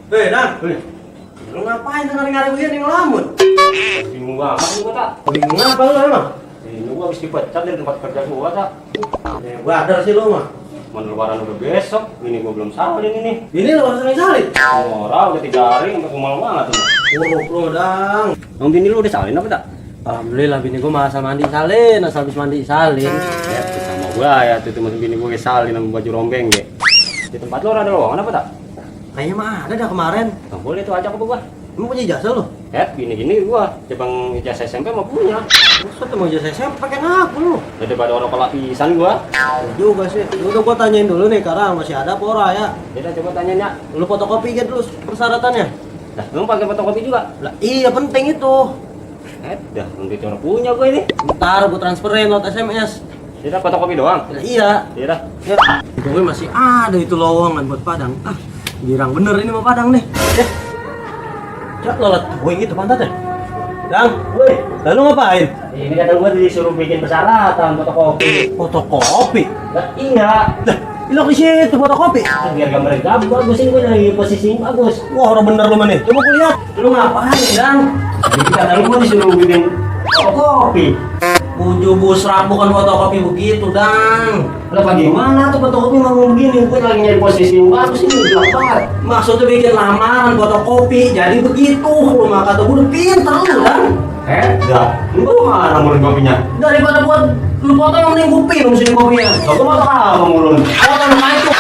Dan, lu ngapain tengah-tengah begini ngelamun? Bingung banget nih gua, tak. Bingung apa lu emang? Ini gua habis dipecat dari tempat kerja gua, tak. Badar sih lu mah. Lebaran udah besok, ini gua belum salin ini. Ini lu harus salin. Orang udah 3 hari sampai kumal banget tuh. Buruk lu, Dang. Bang bini lu udah salin apa tak? Alhamdulillah bini gua masa mandi salin, asal habis mandi salin. Ya, itu sama gua ya, tuh temen bini gua salin sama baju rombeng deh. Di tempat lu ada lowongan apa tak? Kayaknya mah ada dah kemarin. Nggak boleh tuh ajak apa gua. Emang punya ijazah lu? Gini-gini gua, Jepang ijazah SMP mau punya. Maksudnya mau ijazah SMP pakai ngaku lu? Daripada orang pelapisan gua. Ya juga sih. Udah gua tanyain dulu nih, sekarang masih ada apa ora ya? Kita coba tanya Nyak. Lu fotokopi kan dulu persyaratannya? Lah, lu pakai fotokopi juga? Lah iya penting itu. Dah, nanti orang punya gua ini. Ntar gua transferin lewat SMS. Kita fotokopi doang. Lah iya. Iya dah. Ya, gue masih ada itu lowongan buat Padang. Ah, girang bener ini mau Padang nih. Cak lolat gue gitu pantatnya. Dang, woi, lalu ngapain? Ini kadang gua disuruh bikin persyaratan fotokopi. Fotokopi. Lah, iya. Lah, ilok di situ fotokopi. Biar gambar bagus ini gua nyari posisi bagus. Wah, orang bener lu mana? Coba gue lihat. Lu ngapain, Dang? Jadi kadang gua disuruh bikin fotokopi. Ujub serap bukan fotokopi begitu, Dang. Lah bagaimana tuh fotokopi mau begini? Gua lagi nyari posisi bagus ini gelap banget. Maksudnya bikin lamaran fotokopi. Jadi begitu. Lu mah kata gue udah pinter lu, Dang. Dah. Lu mana mulun kopinya? Daripada buat lu foto yang mending gue pinum sini kopinya. Gua mau tahu mulun. Foto sama itu.